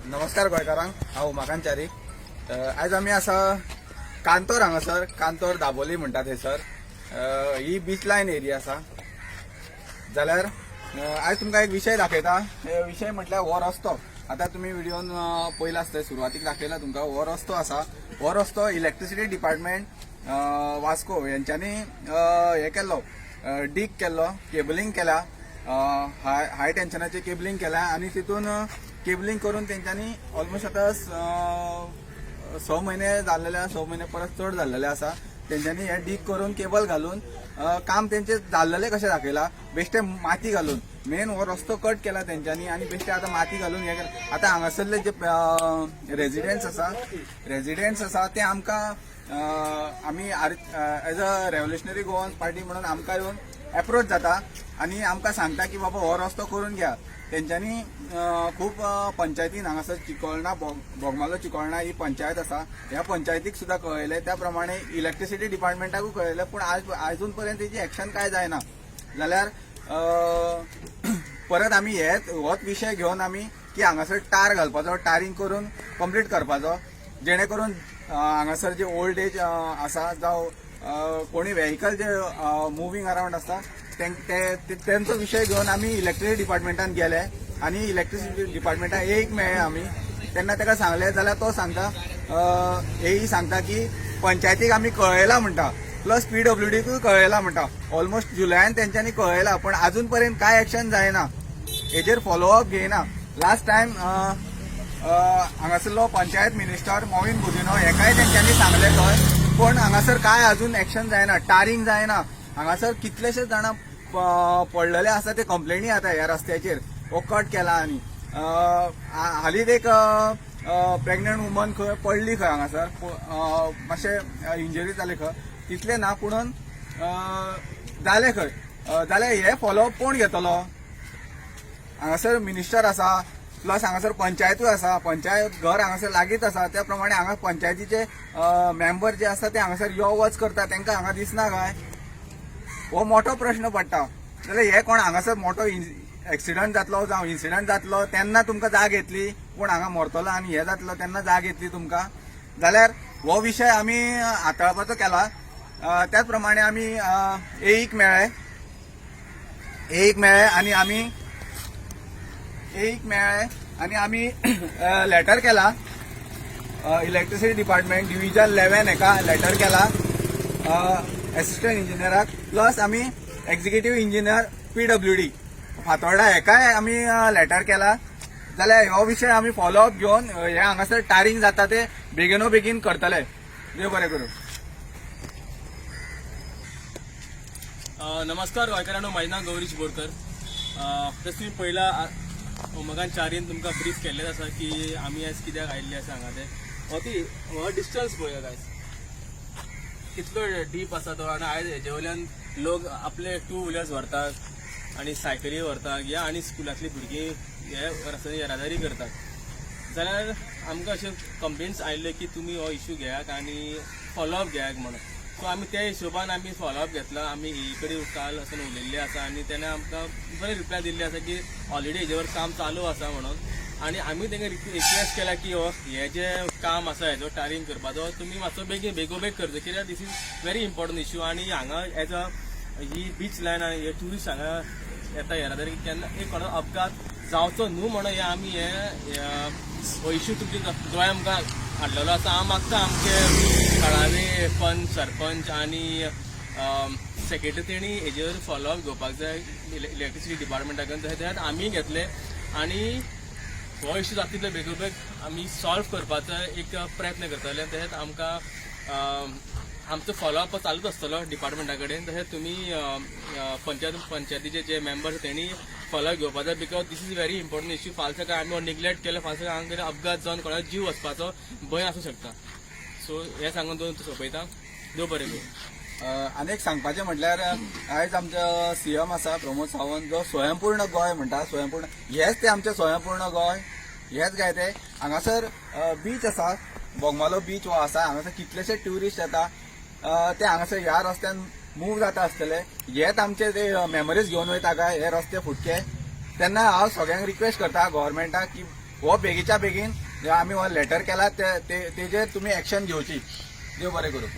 नमस्कार गोंयकारांक, हांव उमाकांत च्यारी. आयज आमी आसा कांतोर हांगासर, कांतोर दाबोली म्हणटा थंयसर. ही बीच लायन एरिया आसा. जाल्यार आयज तुमकां एक विशय दाखयता. हे विशय म्हटल्यार हो रस्तो. आतां तुमी व्हिडियोन पयला आसतलें, सुरवातीक दाखयला तुमकां. हो रस्तो आसा, हो रस्तो इलेक्ट्रिसिटी डिपार्टमेंट वास्को हेंच्यांनी हे केल्लो, डीग केल्लो, केबलिंग केल्या, हाय हाय टेन्शनाचे केबलिंग केल्या आनी तितून केबलिंग करून तेंच्यांनी ऑलमोस्ट आतां 6 म्हयने जाल्लेले आसा, 6 म्हयने परत चड जाल्लेले आसा. तेंच्यांनी हे डीग करून केबल घालून काम तेंचे जाल्लेले कशें दाखयला. बेश्टे माती घालून मेन हो रस्तो कट केला तेंच्यांनी आनी बेश्टे आतां माती घालून हे केला. आतां हांगासरले जे रेजिडेंट्स आसा ते आमकां आमी as a Revolutionary Goan Party म्हणून आमकां येवन एप्रोच जाता आनी आमकां सांगता की बाबा हो रस्तो करून घ्या. तेंच्यांनी खूब पंचायतीन हांगासर चिकोळणा, बोगमालो चिकोळणा ही पंचायत आसा, ह्या पंचायतीक सुद्दां कळयलें. त्या प्रमाणे इलेक्ट्रिसिटी डिपार्टमेंटाकूय कळयलें, पूण आज आजून पर्यंत तेजी एक्शन काय जायना. जाल्यार परत आमी हेच होच विशय घेवन आमी की हांगासर टार घालपाचो, टारींग करून कंप्लीट करपाचो, जेणे करून हांगासर जे ओल्ड एज आसा जावं कोणी व्हेकल जे मुवींग अरावंड आसता, तेंचो विशय घेवन आमी इलेक्ट्रिसिटी डिपार्टमेंटान गेले आनी इलेक्ट्रिसिटी डिपार्टमेंटान एक मेळ्ळे आमी. तेन्ना ताका सांगलें जाल्यार तो सांगता, एई सांगता की पंचायतीक आमी कळयला म्हणटा, प्लस पीडब्ल्यूडीकूय कळयला म्हणटा. ऑलमोस्ट जुलयान तेंच्यांनी कळयला, पण अजून पर्यंत काय एक्शन जायना, हेजेर फॉलोअप घेयना. लास्ट टायम हांगासरलो पंचायत मिनिस्टर मॉविन गुदिन्हो हेकाय तेंच्यांनी सांगलें थंय, पूण हांगासर काय अजून एक्शन जायना, टारींग जायना. हांगासर कितलेशेच जाणां पडलेले आसा, ते कंप्लेनी येता ह्या रस्त्याचेर हो कट केला. आनी हालींच एक प्रेग्नंट वुमन खंय पडली खंय हांगासर, मातशें इंजरी जाली खंय, तितलें ना पुणून जालें खंय. जाल्यार हे फॉलोअप कोण घेतलो? हांगासर मिनिस्टर आसा, प्लस हांगासर पंचायतूय आसा. पंचायत घर हांगासर लागींच आसा. त्या प्रमाणे हांगा पंचायतीचे मेंबर जे आसा ते हांगासर यो वच करता. तांकां हांगा दिसना काय? हो मोठो प्रश्न पडटा. जाल्यार हे कोण हांगासर मोठो एक्सिडंट जातलो जावं इन्सिडंट जातलो तेन्ना तुमकां जाग येतली? कोण हांगा मरतलो आनी हे जातलो तेन्ना जाग येतली तुमकां? जाल्यार हो विशय आमी हाताळपाचो केला. त्याच प्रमाणे आमी एईक मेळ्ळे, एईक मेळ्ळे आनी आमी एईक मेळ्ळे आनी आमी लेटर केला, इलेक्ट्रिसिटी डिपार्टमेंट डिव्हिजन 11 हेका लेटर केला, एसिस्टंट इंजिनियराक, प्लस आमी एक्झिक्युटीव इंजिनियर पीडब्ल्यूडी फातोर्डा हेकाय आमी लेटर केला. जाल्यार हो विशय आमी फॉलोअप घेवन हे हांगासर टारींग जाता ते बेगिनो बेगीन करतले. देव बरें करूं. नमस्कार गोंयकारांनो, म्हाजें नांव गौरीश बोरकर. तशें तुमी पयला उमगान चारीन तुमकां ब्रीफ केल्लेंच आसा की आमी आयज कित्याक आयिल्ले आसा हांगा ते. हो ती हो डिस्टन्स पळया गायज, कितलो डीप आसा तो. आनी आयज हेजे वयल्यान लोक आपले टू व्हिलर्स व्हरतात आनी सायकली व्हरतात या आनी स्कुलांतलीं भुरगीं हे रस्त्यानी येरादारी करतात. जाल्यार आमकां अशे कंप्लेंट्स आयिल्ले की तुमी हो इशू घेयात आनी फॉलोअप घेयात म्हणून. सो आमी त्या हिशोबान आमी फॉलोअप घेतला. आमी ए कडेन काल वचून उलयल्ले आसा आनी तेणें आमकां बरे रिप्लाय दिल्ले आसा की ऑलरेडी हेजेवर काम चालू आसा म्हणून. आनी आमी तेंकां रिक्वेस्ट केला की हो हे जे काम आसा हेजो टारींग करपाचो तुमी मातसो बेगीन बेगोबेग करचो, कित्याक this is very important issue. आनी हांगा एज अ ही बीच लायन आनी हे ट्युरिस्ट हांगा येता येरादारी, केन्ना एक कोणा अपघात जावचो न्हू म्हणून हे आमी हे हो इशू तुमच्या दोळ्या मुखार हाडलेलो आसा. हांव मागता आमचे थळावे पंच, सरपंच आनी सेक्रेटरी, तेणी हेजेर फॉलोअप घेवपाक जाय इलेक्ट्रिसिटी डिपार्टमेंटा कडेन. तशेंच आमी घेतले आनी हो इशू जाता तितले बेगोबेग आमी सॉल्व करपाचो एक प्रयत्न करतले. तशेंच आमकां आमचो फॉलोअप चालूच आसतलो डिपार्टमेंटा कडेन. तशेंच तुमी पंचायतीचे जे मेंबर्स तेणी फॉलोअप घेवपाक जाय, because this is very important issue. फाल्यां सकाळी आमी निग्लेक्ट केलें, फाल्यां सकाळी हांगा अपघात जावन कोणाचो जीव वचपाचो भंय आसूं शकता. सो हें सांगून दोन सोंपयता. देव बरें करूं. आनी एक सांगपाचें म्हटल्यार आयज आमचो सीएम आसा प्रमोद सावंत, जो स्वयंपूर्ण गोंय म्हणटा. स्वयंपूर्ण हेच ते आमचें स्वयंपूर्ण गोंय हेच काय ते? हांगासर बीच आसा, बोगमालो बीच हो आसा. हांगासर कितलेशे ट्युरिस्ट येता, ते हांगासर ह्या रस्त्यान मूव जाता आसतले. हेच आमचे ते मेमरीज घेवन वयता काय हे रस्ते फुटके? तेन्ना हांव सगळ्यांक रिक्वेस्ट करता गव्हर्मेंटाक की हो बेगीच्या बेगीन जे आमी हो लेटर केला तेजेर तुमी एक्शन घेवची. देव बरें करूं.